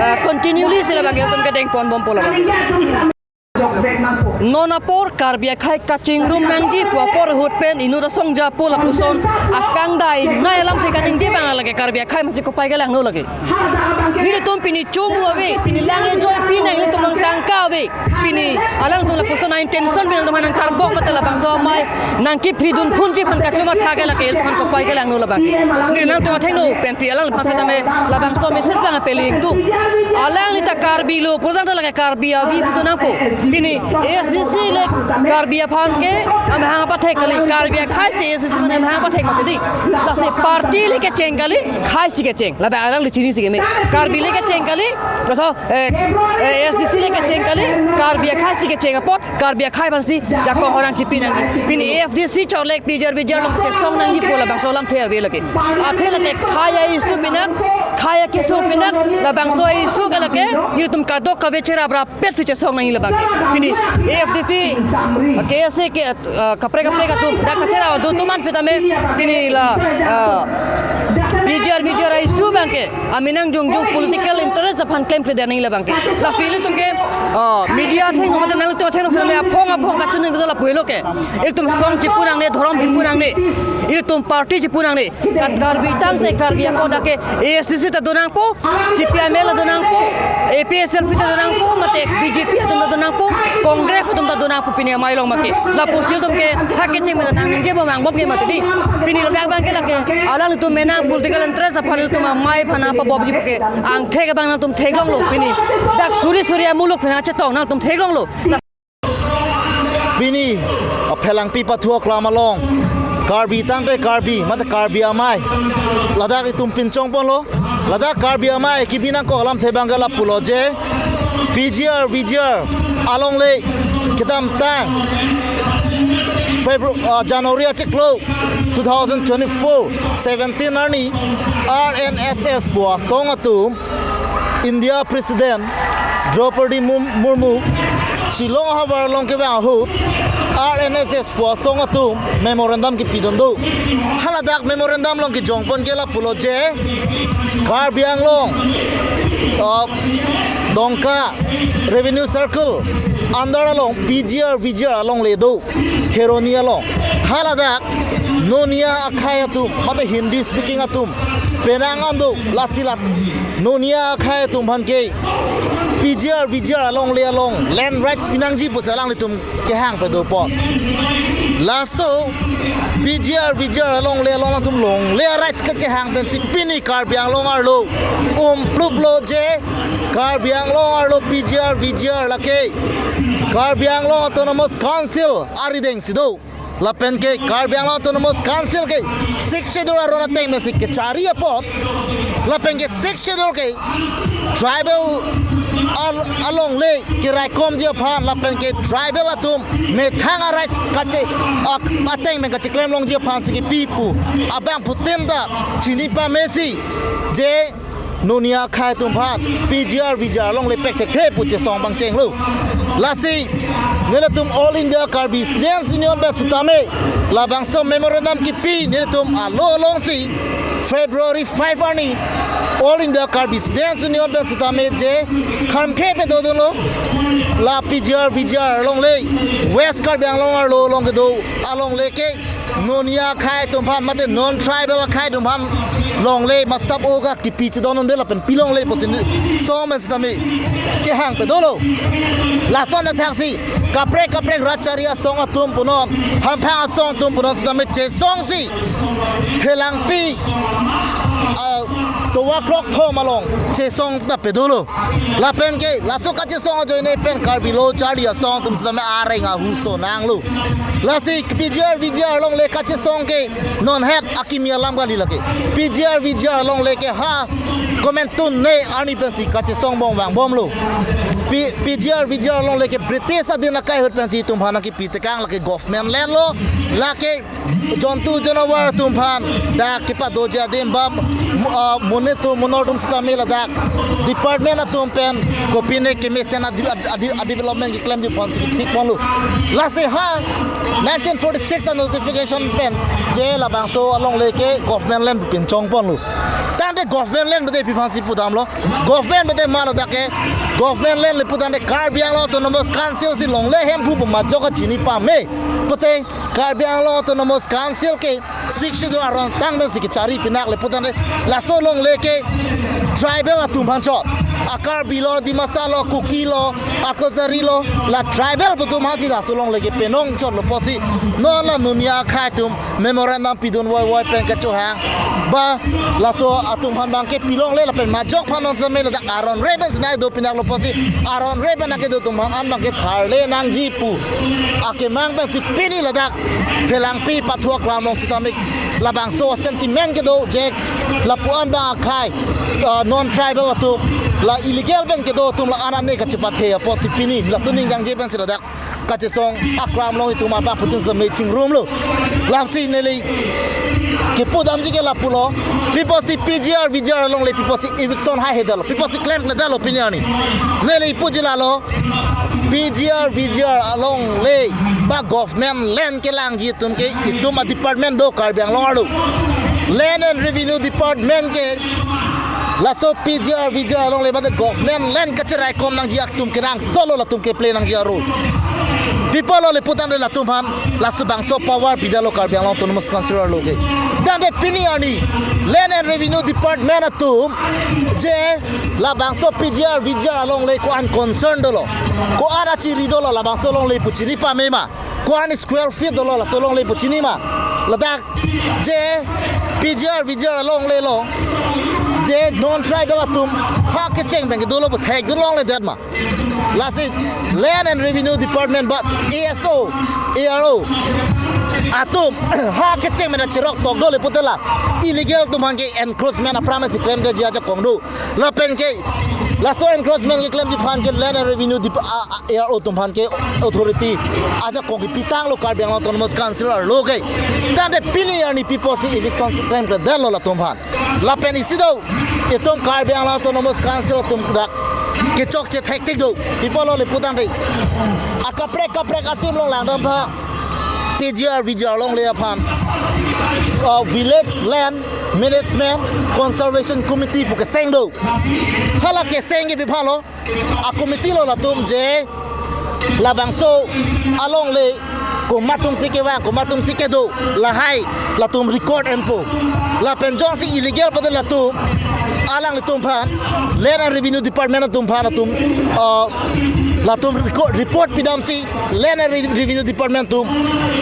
eh, continuously si labang ke ilitum kedeng ponbompo labang. Non apor Karbi akhei kachingrum nangji pu apor ahut pen inut asong japo lapuson akangdai ngai alamthe kaningje abang lake Karbi akhei masi kopai kelangno lake. Nelitum pini chomu ave, pini lang enjoy pi nang ilitum nang tangka ave. Pini alangtum lapuson a-intention pini alangtum aphan nangtharbok mate labangso amei nangkiphridun phunji aphan kachomatha ke lake ilitum aphan kopai kelangno labang ke. Neli nangtum athengno pensi alangtum aphan setame labangso message abang pele ingtung. Alangli ta Karbi lo pulotangte lake Karbi avi phi donangpo. Pini A S D C le Karbi aphan ke amahang pathek kali. Karbi akhei si A S D C aphan amahang pathek mati di. Lasi party le kecheng kali, khei si kecheng. Labang alangli chini si keme. Karbi le kecheng kali, kotho, eh, eh, A S D C le kecheng kali, Karbi akhei si kecheng apot, Karbi akhei aphan si jakong horang chipi nangji. Pini A F D C chot le P G R V G R along kachesong nangji pu labangso alamthe ave lake. Athe lake khei a-issue pinak, khei akesung pinak, labangso a-issue ke lake, ilitum kadokave cheraprap pet si chesong nangji labang ke. Pini A F D C, K S A ke, eh, kaprek kaprek atum, dak kacherap do atum an setame, pini la, eh, P G R V G R a-issue abang ke, aminang jongjong political interest aphan klemkledet nangji labang ke. Lasi ilitum ke, eh, media athengno mate nangtum athengno setame aphong aphong kachoningri lapu helo ke. Ilitum song chipu nangne, dhorom chipu nangne, ilitum party chipu nangne. Kat Karbi tangte Karbi ako dak ke A S D C ta donangpo, C P I M L ta donangpo, A P H L C ta donangpo, mate B J P atum ta donangpo, Congress atum ta donangpo pini amei along make. Lapusi ilitum ke hak kecheng mena nangningje bom angbong ke mati di. Pini ladak abang ke lake alanglitum mena political interest aphan ilitum amei aphan apa bobji ke. Angthek abang nangtum theklonglo pini. Dak suri suri amuluk aphan chetong nangtum theklonglo. Pini, a, Phelangpi pathu aklam along, Karbi tangte Karbi, mate Karbi amei. Ladak itum pinchong ponlo, ladak Karbi amei kibi nangkok alamthe abang ke lapulo je, P G R, V G R, alongle, kedamtang, Febru-, a, January achiklo, two thousand twenty-four, seventeen arni, R N S S pu asong atum, India President Draupadi Mur-, Murmu, Shillong havar along kevang ahut, R N S S pu asong atum memorandum kipidun do. Haladak memorandum along kejongpon ke lapulo je, Karbi Anglong, uh, Dongka Revenue Circle under along P G R V G R alongle do. Kheroni along. Haladak Nonia akhei atum, mate Hindi speaking atum, penang an do, lasi la Nonia akhei atum aphan ke P G R V G R alongle along land rights pinangji pusi alanglitum kehang pado apot. Laso P G R V G R alongle along atum longle rights kachehang pensi pini Karbi Anglong arlo umpluplo je, Karbi Anglong arlo P G R V G R lake Karbi Anglong Autonomous Council arideng si do. Lapen ke Karbi Anglong Autonomous Council ke Sixth Schedule aron ateng pensi kechari apot, lapen ke Sixth Schedule ke tribal al alongle keraikomji aphan lapen ke tribal atum methang a-rights kache ak ateng pen kacheklem longji aphan si kipi pu abangphutin ta chini pamesi je Noni akhei atum aphan P G R V G R alongle pek thekthe pu chesong pangchenglo. Lasi nelitum All India Karbi Students Union pen sitame labangso memorandum kipi nelitum alo alongsi February five arni All India Karbi Students Union pen sitame je khangkhe pedodunlo, la P G R V G R alongle West Karbi Anglong arlo along kedo alongle ke Noni akhei atum aphan mate non-tribal akhei atum aphan longle masap oga kipi chedon unde lapen pilongle pusi song pen sitame kehang pedolo. Lason athaksi kaprek kaprek rat chari asong atum punon, hamphang asong atum punon sitame chesongsi Phelangpi, ah, towa krok thom along chesong ta pedolo. Lapen ke laso kachesong ajoine pen Karbi lo charli asong atum sitame areng ahuso nanglo. Lasi P G R V G R alongle kachesong ke non het akimi alam kali lake. P G R V G R alongle ke ha komantu ne arni pensi kachesong bom vangbomlo. P P G R V G R alongle ke British adin akai ahut pensi itum aphan kipi tekang lake government land lo. Lake jontu janavar atum aphan dak kepadoji adim bam, mu- ah, monit atum monor atum sitame ladak department atum pen kopine kemesen adi- adi- adi- development keklemji aphansi thik ponlo. Lasi ha nineteen forty-six a notification pen je labangso alongle ke government land pu pinchong ponlo. Tangte government land bede pi aphansi pudamlo. Government bede ma ladak ke government land le putangte Karbi Anglong Autonomous Council si longle Hemphu pu majok kachini pame. Pute Karbi Anglong Autonomous Council ke Sixth Schedule aron tang pensi kechari pinak le putangte laso longle ke tribal atum aphan chot. A Karbi lo, Dimasa lo, Kuki lo, a Kachari lo, la tribal atum aphansi laso longle ke penong chotlo pusi non la Noni akhei atum memorandum pidun voivoi pen kachohang. Ba laso atum aphan abangke pilongle lapen majok aphan non sitame ladak aron re pen sinai do pinaklo pusi aron re pen akedo atum aphan an abangke tharle nangji pu akemang pensi pini ladak Phelangpi pathu aklam along sitame labangso sentiment kedo je lapu-an abang akhei, ah, non-tribal atum, la illegal pen kedo atum la-an ane kachepathe apotsi pini laso ningjangje pensi ladak kachesong aklam along itum abangphutin sitame chingrumlo. Lasi neli kepudamji ke lapulo. Pi apotsi P G R V G R alongle pi apotsi eviction haihedetlo, pi apotsi klemkledetlo pini arni. Neli puji lalo, P G R V G R alongle ba government land kelangji atum ke itum a department do Karbi Anglong arlo. Land and Revenue Department ke laso P G R V G R alongle ba the government land kacheraikom nangji atum kenangsotlo, latum keplay nangji a-role. Pi apotlo le putangte latum aphan laso bangso power pidetlo Karbi Anglong Autonomous Council arlo ke. Tangte pini arni Land and Revenue Department atum je labangso P G R V G R alongle ko-an concern dolo, ko-an achiri dolo labangso alongle pu chini pame ma, ko-an square feet dolo laso alongle pu chini ma. Ladak je P G R V G R alongle lo je non-tribal atum ha kecheng pen kedolo pu thekdun longledet ma. Lasi Land and Revenue Department ba A S O, A R O atum ha kecheng pen cherok tokdole pute la illegal atum aphan ke encroachment aphrang si klemkleji ajakong do. Lapen ke laso encroachment keklemji aphan ke Land and Revenue Dep- a- a- A R O atum aphan ke authority ajakong kepitanglo Karbi Anglong Autonomous Council arlo ke. Tangte pini arni pi apotsi eviction si klemkledetlo latum aphan. Lapen isi do, itum Karbi Anglong Autonomous Council atum dak kechokche thektik do. Pi apotlo le putangte akaprek kaprek atim along langdam aphan P G R V G R alongle aphan, uh, Village Land Management Conservation Committee pu keseng do. Hala keseng ke pi aphanlo, a committee lo latum je labangso alongle komatumsi kevang, komatumsi kedo, lahai latum record enpo. Lapen jongsi illegal pute latum, alanglitum aphan, Land and Revenue Department atum aphan atum, uh, Latum reco-, report pidamsi, Land and Re-, Revenue Department atum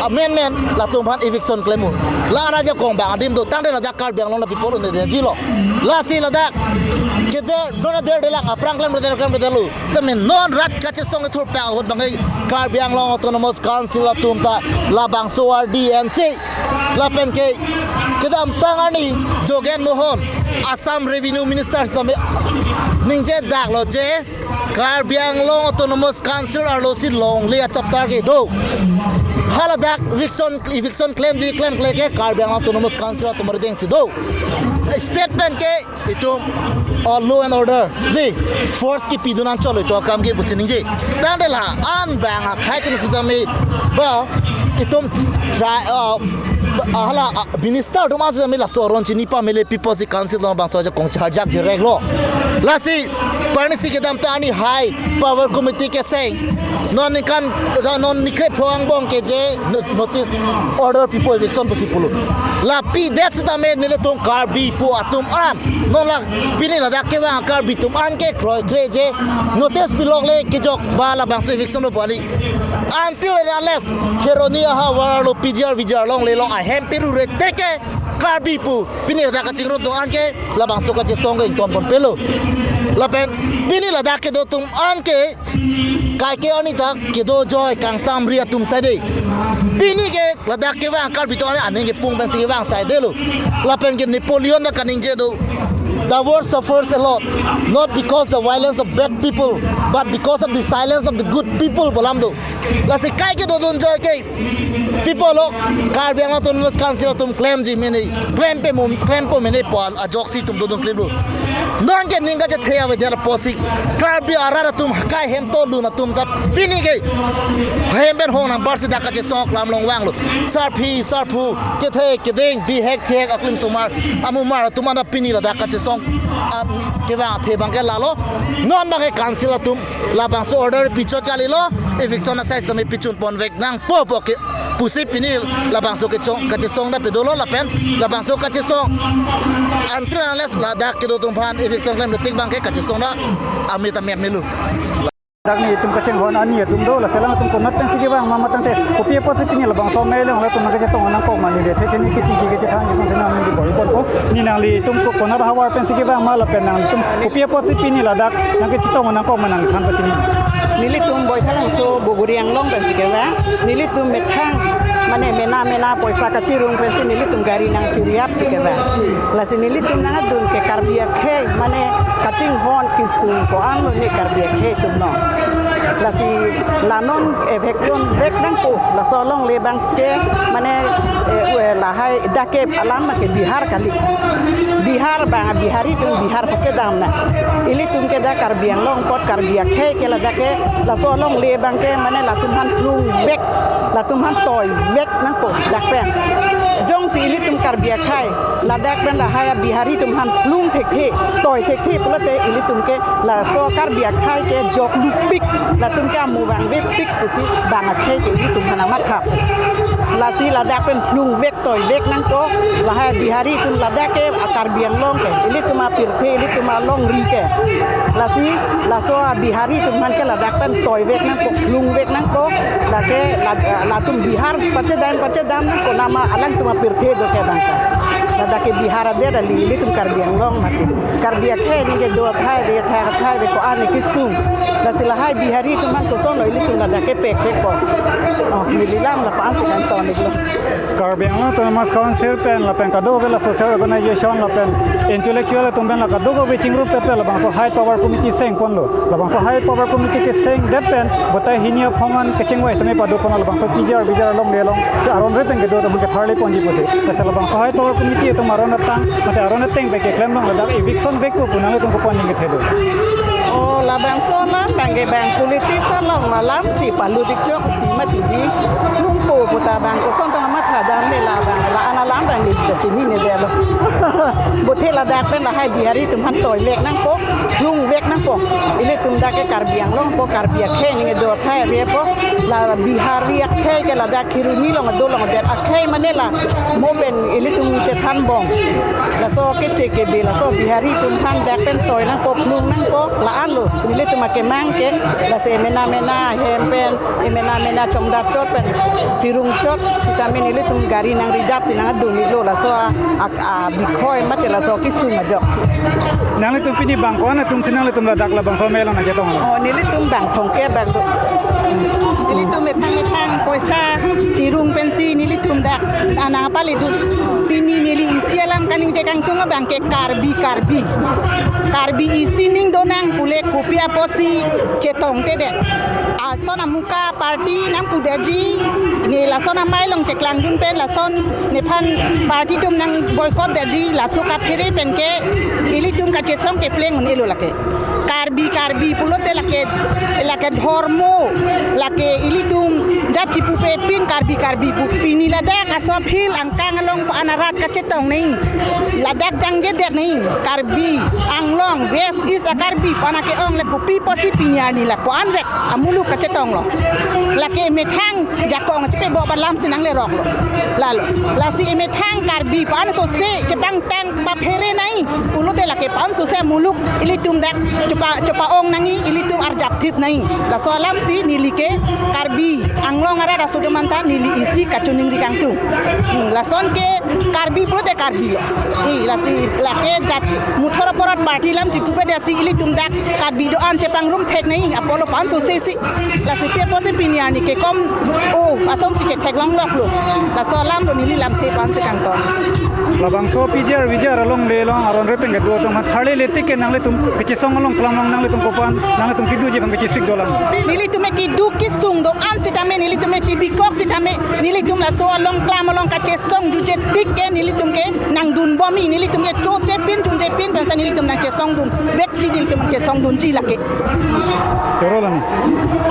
amen men latum aphan eviction klem un. La ajakong bang adim do, tangte ladak Karbi Anglong na people un-e jilo. Lasi ladak keder, non ader delang, aphrang klemkle, klemkle lo. Tame non rat kachesong ithur pa ahut bang ke Karbi Anglong Autonomous Council atum ta labangso ardi ensi. Lapen ke kedamtang arni Jogen Mohan, Assam Revenue Minister sitame ningje daklo je Karbi Anglong Autonomous Council arlosi longle achaptar kedo. Haladak eviction, eviction klemji klemkle ke Karbi Anglong Autonomous Council atum arideng si do. State pen ke itum, uh, law and order, di force kipidun an cholo itum akam ke pusi ningje. Tangte la-an bang akhei atum sitame ba itum try, uh, ba, hala, uh, minister atum asitame laso aron chini pamele pi pusi council along bangso ajakong charjak jirek lo. Lasi parnisi kedamtang arni High Power Committee keseng, non ningkan, non ni krepho angbong ke je no-, notice order pipo eviction pusi pulo. La pidet sitame nelitum Karbi pu atum an, non la pini ladak kevang Karbi atum an ke kroikre je notice pilongle kejok ba labangso eviction lo pu kali. Until and unless Kheroni ahavar lo P G R V G R longle along ahem pirure teke Karbi pu pini ladak kachingrum atum an ke labangso kachesong ke ingtonpon pelo. Lapen pini ladak kedo atum an ke kaike arni ta kedo ajoine kangsam ri atum asai de. Pini ke ladak kevang Karbi atum an aning kepung pensi kevang asai detlo. Lapen ke Napoleon ta kaningje do, "The world suffers a lot, not because the violence of bad people, but because of the silence of the good people," pu alam do. Lasi kaike dodun ajoine ke people lo Karbi Anglong Autonomous Council atum klemji mene, klempe mo, klempo mene pu ajoksi itum dodun klemlo. Non ke ning kachethe avedet apotsi Karbi arat atum akai hem tolun atum ta pini ke hem pen hong nang barsi dak kachesong aklam along vanglo. Sarpi sarpo, kethe keding, bihek thihek, aklim osomar amumar atum an ta pini ladak kachesong, ah, kevang athe abang ke lalo. Non abang ke council atum labangso order pichot kalilo, eviction asai sitame pichun ponvek nangpo pu ke pusi pini labangso kachesong, kachesong ta pedolo lapen labangso kachesong until and unless ladak kedo atum aphan eviction klemle tik abang ke kachesong ta amit amit melo. Dak nelitum kachinghon ani atum do, lasi alanglitum konat pensi kevang ma, ma tangte kopi apotsi pini labangso amei along latum nangkachetong nangkok ma, neli athe chini kachingki kachethang chikong sena neli bor-iponpo. Neli nanglitum ko konat ahavar pensi kevang ma lapen nanglitum kopi apotsi pini ladak nangkachetong nangkok ma nangthan pachini. Nelitum Baithalangso Bogori Anglong pensi kevang. Nelitum methang mane mena mena poisa kachirung pensi nelitum gari nangchiri apsi kevang. Lasi nelitum nangdun ke Karbi akhei mane kachinghon kesung ko-an lo ne Karbi akhei atum no. Lasi la non eviction vek nangpo, laso alongle abang ke mane, eh, eh, lahai dak ke alam abang ke Bihar kali. Bihar abang Bihari atum Bihar pachedam na. Ilitum ke dak Karbi Anglong apot Karbi akhei ke ladak ke laso alongle abang ke mane latum aphan plung vek, latum aphan toi vek nangpo dak pen. Jongsi ilitum Karbi akhei ladak pen lahai Bihari atum aphan plung thekthe, toi thekthe pulote ilitum ke laso Karbi akhei ke jok lupik, latum ke amu vangvepik pusi bang akhei ke ilitum aphan nangmathap. Lasi ladak pen plung vek toi vek nangpo, lahai Bihari atum ladak ke a Karbi Anglong ke, ilitum apirthe, ilitum alongri ke. Lasi laso a Bihari atum aphan ke ladak pen toi vek nangpo, plung vek nangpo, lake la-, latum Bihar pachedam pachedam nangpo nama alangtum apirthe do ke abang ta. Ladak ke Bihar adet kali, ilitum Karbi Anglong mati. Karbi akhei ningke do athai de, athai athai de ko-an kesung. Lasi lahai Bihari atum aphan kosonlo ilitum ladak ke pek pek ko. Oh, neli lam la-an si kanton iklo. Karbi Anglong Autonomous Council pen lapen kadokave la social organization lapen intellectual atum pen la kadokave chingrumpet pen labangso High Power Committee sengponlo. Labangso High Power Committee kesengdet pen batai hini aphong an kachingvai sitame padoponlo, labangso P G R V G R alongle along ke aron ret pen kedo atum ke tharli ponji pusi. Lasi labangso High Power Committee atum aron atang mate aron ateng pen keklem along ladak eviction vekpo pu nanglitum kopi aning kethe do? Oh, labangso alam abang ke bang politics along alam si palu dik chok ti mati di. Lungpo puta bang koson tong amat hadam le labang la-an alam abang di. Nini delo. Bothe ladak pen lahai Bihari atum aphan toilek nangpo, lungvek nangpo. Ilitum dak ke Karbi Anglong po, Karbi akhei ningje do thai re po. La Bihari akhei ke ladak Kheroni along do along det akhei mane la mo pen ilitum chethan bom. Laso keche kebe laso Bihari atum aphan dak pen toi nangpo, lung nangpo, la-an lo. Ilitum akemang ke, lasi emena mena hem pen, emena mena chomdak chot pen, chirung chot, sitame nelitum gari nang reserve si nang adun iklo laso a, a, a, bikhoi mate laso kesung ajok si. Nanglitum pini bang ko-an atum si nanglitum ladak labangso amei along nangchetong lo? Oh, nelitum bang thomkep bang do. Nelitum methang methang poisa chirung pensi nelitum dak anang apali dun. Pini neli isi alam kaningje kangtung abang ke Karbi, Karbi. Karbi isi ning donang pule kopi apotsi chetongtedet. Ason amuka party nangpudetji, ne lason amei along cheklangdun pen lason nephan party atum nang boycott detji, laso kaphere pen ke ilitum kachesong kepleng un-elo lake. Karbi, Karbi pulote lake, lake dhormo, lake ilitum jat chipupe pin Karbi, Karbi pu. Pini ladak aso aphil angkang along pu anarat kachetong nai. Ladak jangjedet nai. Karbi Anglong, West East a Karbi pu ana ke-ong le kopi apotsi pini arni lapu-an vek amuluk kachetong lo. Lake methang jakong achipe bo balam si nanglerok lo. Lalo, lasi emethang Karbi pu an sose chepangtang paphere nai. Pulote lake pu an sose amuluk ilitum dak chepa, chepa-ong nangji, ilitum arjapthip nai. Laso alam si neli ke Karbi Anglong arat aso doman ta neli isi kachiningri kangtung. Hmm, lason ke Karbi pulote Karbi lo. Hmm, lasi lake jat muthor aporat party alam chipupe detsi ilitum dak Karbi do-an chepangrum thek nai apotlo pu an sose si. Lasi pi apotsi pini arni kekom o asonsi chetheklong lok lo. Laso alam lo neli lamthe pu an si kangton. Labangso P G R V G R along le along aron re pen kedo atum aphan tharle le tik ke nanglitum kachesong along klam along nanglitum kopi-an nanglitum kedoji abang kachesik dolang? Nelitum ke kedo kesung do-an sitame nelitum ke chibikok sitame nelitum laso along klam along kachesong juje tik ke nelitum ke nangdun bom-i, nelitum ke choche pin chunje pin pensa nelitum nangchesong dunvek si nelitum chesong dunji lake. Choro lang.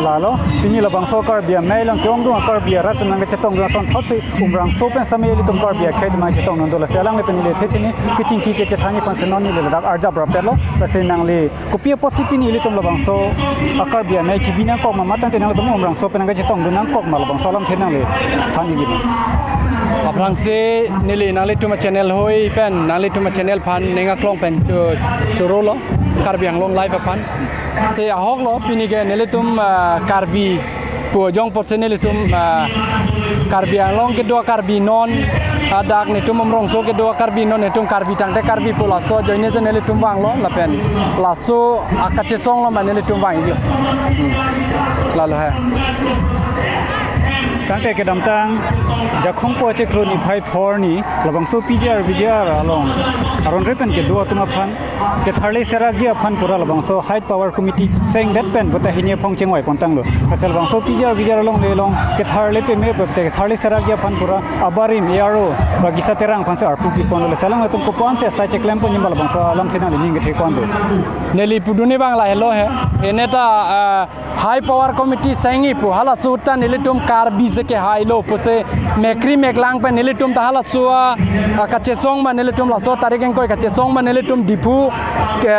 Lalo, pini labangso Karbi amei along ke-ongdung Karbi arat nangkachetongdun asonthotsi Umrangso pen sitame ilitum Karbi akhei atum nangchetongdun do, lasi alangli pen neli the chini kechingki kechethanji aphan si non neli ladak arjap rapetlo. Lasi nangli kopi apotsi pini ilitum labangso a Karbi amei kebi nangkok ma, matangte nanglitum Umrangso pen nangkachetongdun nangkok ma, labangso alamthe nangli than ikji ma? Aphrangsi neli nanglitum a channel hoi pen, nanglitum a channel aphan ning aklong pen cho, chorolo, Karbi Anglong Live aphan. Si ahok lo pini ke nelitum, ah, Karbi pu ajong apotsi nelitum, ah, Karbi Anglong kedo Karbi non, hadak netum Umrangso kedo Karbi non, netum Karbi tangte Karbi pu laso ajoine si nelitum vanglo lapen laso akachesong lo ma nelitum vang iklo. Hmm. Lalo he. Tangte kedamtang Jakhong po achiklo niphai phongo arni labangso P G R V G R along aron re pen kedo atum aphan ketharli serakji aphan pura labangso High Power Committee sengdet pen bota hini aphong chengvai pontanglo. Asal labangso P G R V G R along le along ketharli peme pepte ketharli serakji aphan pura abarim A R O Bagisa Terang aphan si arpu piponlo. Lasi alangtum kopi-an si asai cheklem ponji ma, labangso alamthe nangli ning kethe pon do? Neli pudunji abang lahelo he. Eneta, ah, High Power Committee sengji pu halaso ahut ta nelitum Karbi si kehailo pusi mekri meklang pen nelitum ta halaso a, a, kachesong ma nelitum laso tarik ingkoi kachesong ma nelitum Diphu ke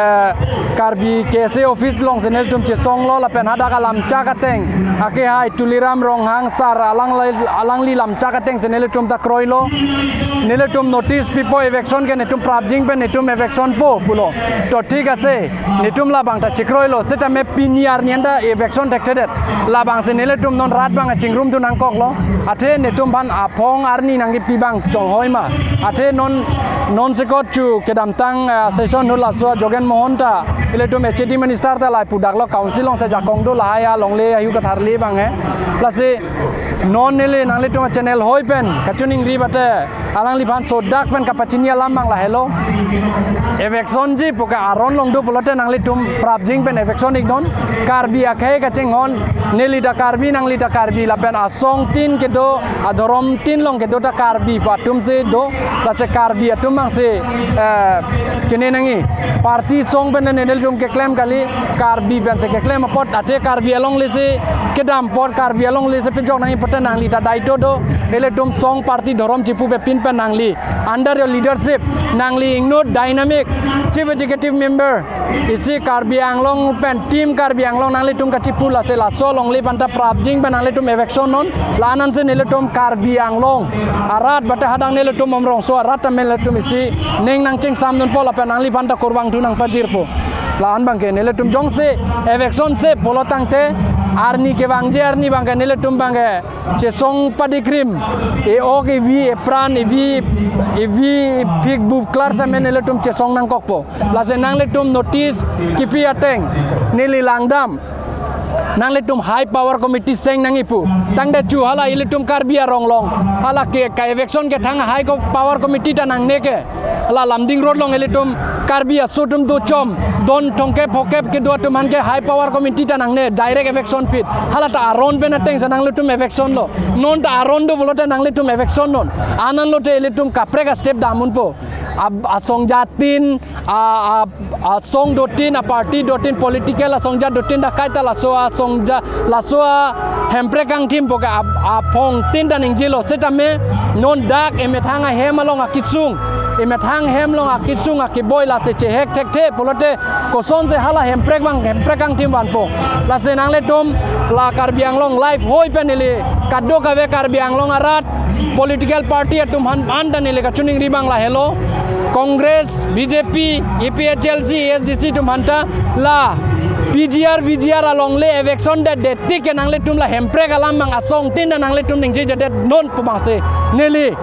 Karbi K S A office along si nelitum chesonglo lapen hadak alamchak ateng akehai Tuliram Ronghang sir alangli, alangli lamchak ateng si nelitum ta kroilo. Nelitum notice pipo, eviction ke netum prapjin pen netum eviction po pulo. To thik ase, netum labang ta chekroilo, sitame pini arni anta eviction thekthedet. Labang si nelitum non rat abang chingrumdun nangkoklo. Athe netum aphan aphong arni nangkipi abang chonghoi ma. Athe non, non sekot chu kedamtang, eh, session ahut laso Jogen Mohan ta ilitum H A D minister ta lahai pudaklo, council along si jakong do lahai alongle ahu katharli abang he. Lasi non neli nanglitum a channel hoi pen kachiningri bate alangliphan sodak pen kapachini alam abang lahelo. Eviction ji pu ke aron along do pulote nanglitum prapjin pen eviction iknon. Karbi akhei kachinghon, neli ta Karbi, nangli ta Karbi lapen asong tin kedo, adhorom tin along kedo ta Karbi pu atum si do, lasi Karbi atum Mangsi, eh, kene nangji, party song pen nelitum keklem kali, Karbi pensi keklem apot, athe Karbi alongle si kedam apot, Karbi alongle si pejok nangji apot nangli ta daito do, ilitum song party dhorom chipupe pin pen nangli, under your leadership, nangli inut dynamic chief executive member, isi Karbi Anglong pen team Karbi Anglong nanglitum kachipu lasi laso alongle aphanta prapjin pen nanglitum eviction non, la-an ansi nelitum Karbi Anglong arat bate hadak nelitum Umrongso arat tame nelitum isi ning nangchingsamdunpo lapen nangliphanta kurvangthu nangpajirpo. La-an abangke nelitum jongsi eviction se pulo tangte arni kevangji arni abangke nelitum abangke chesong padikrim, e-ok evi epran evi evi phik bup klar same nelitum chesong nangkokpo. Lasi nanglitum notice kipi ateng neli langdam, nanglitum high power committee seng nangji pu. Tangte chu hala ilitum Karbi arong along hala ke ka eviction kethang high co-, power committee ta nangne ke. Hala Lumding Road along ilitum Karbi aso atum dochom, don thomkep phokep kedo atum aphan ke high power committee ta nangne, direct eviction pit. Hala ta aron pen ateng si nanglitum eviction lo. Non ta aron do pulote nanglitum eviction non. Anang lote ilitum kaprek a-step damdunpo. Ab-, asong jatin, a, a, asong dotin, a-party dotin, political asong jat dotin ta kaita laso asong jat, laso a-Hemprek kangthim pu ke ap-, aphongtin ta ningjelo setame non dak emethang ahem along akesung, emethang ahem along akesung akeboi lasi chehek thekthe pulote kosonsi hala Hemprek abang Hemprek kangthim vanpo. Lasi nanglitum la Karbi Anglong Live hoi pen neli kadokave Karbi Anglong arat political party atum aphan anta neli kachiningri abang lahelo. Congress, B J P, A P H L C, A S D C atum aphanta la P G R, V G R alongle eviction det det tik ke nanglitum la Hemprek alam abang asongtin ta nanglitum ningjejedet non pu abangsi neli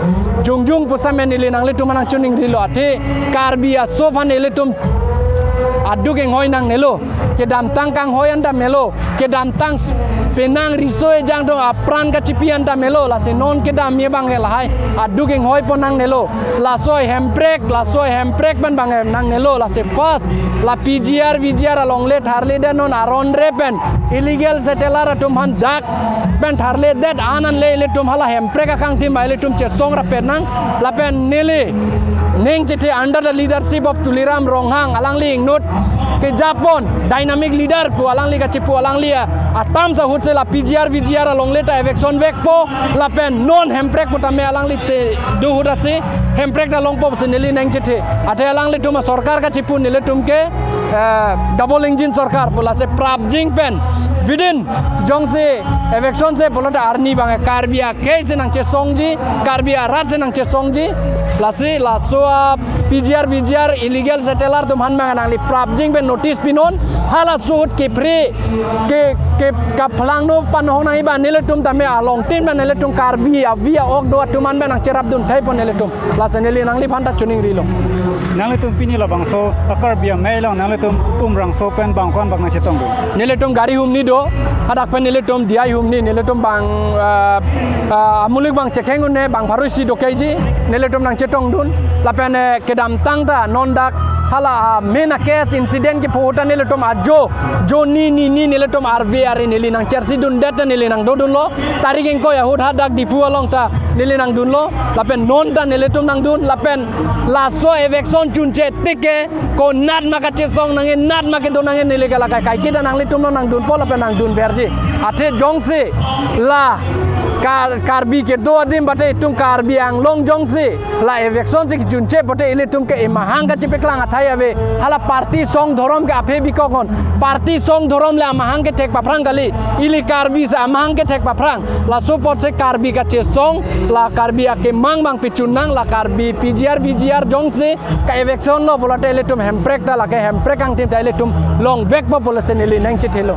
jongjung pu same neli nanglitum aphan nangchiningrilo, athe Karbi aso aphan ilitum aduk inghoi nangnelo, kedamtang kanghoi anta melo, kedamtang penang riso ejang atum apran kachipi anta melo, lasi non kedamji abang lahai aduk inghoipon nangnelo, laso Hemprek, laso Hemprek pen abang nangnelo, lasi first la P G R, V G R alongle tharledet non aron re pen illegal settler atum aphan dak pen tharledet an anle ilitum hala Hemprek akangthim ilitum chesong rapet nang, lapen neli ning chethe under the leadership of Tuliram Ronghang, alangli inut kejapon dynamic leader pu alangli kachipu, alangli a-, atam sahut si la P G R, V G R alongle ta eviction vekpo, lapen non Hemprek pu tame alangli si do ahut si Hemprek ta longpo si neli ning chethe. Athe alanglitum asorkar kachipu nelitum ke, eh, double engine sorkar pu, lasi prapjin pen within jongsi eviction se pulote arni abang Karbi akhei si nangchesongji, Karbi arat si nangchesongji, lasi laso a P G R, V G R illegal settler atum aphan abang nangli prapjin pen notice pinon, halaso ahut kepri ke, ke kaplang no panhong nangji abang nelitum tame alongtin abang nelitum Karbi avi a-ok do atum aphan abang nangcherapdun theipon nelitum. Lasi neli nangliphan ta chiningrilo. Nanglitum pini labangso a Karbi amei along nanglitum Umrongso pen bang ko-an abang nangchetongdun? Nelitum gari humni do, hadak pen nelitum D I humni, nelitum bang, ah, ah, amulik abang chekheng un-e, bang pharo isi do keji, nelitum nangchetongdun, lapen, eh, kedamtang ta non dak hala, ah, main a-case incident kepho ahut ta nelitum ajo, jo ni ni ni nelitum arve are neli nangchersidundet ta neli nangdodunlo, tarik ingkoi ahut hadak Diphu along ta neli nangdunlo, lapen non ta nelitum nangdun, lapen laso eviction chunche tik ke konat ma kachesong nangji, nat ma kedo nangji neli ke la kai kai kita nanglitum non nangdunpo lapen nangdunverji. Athe jongsi la Kar-, Karbi kedo adim bate itum Karbi Anglong jongsi la eviction si kechunche pote ilitum ke emahang kachipeklang athai ave. Hala party song dhorom ke aphe bikok non. Party song dhorom le amahang kethek paphrang kali. Ili Karbi si amahang kethek paphrang. Laso apotsi Karbi kachesong, la Karbi akemang abang pechun nang, la Karbi P G R, V G R jongsi ka eviction lo pulote ilitum Hemprek ta lake Hemprek kangthim ta ilitum longvekpo pulo si neli ning chethelo.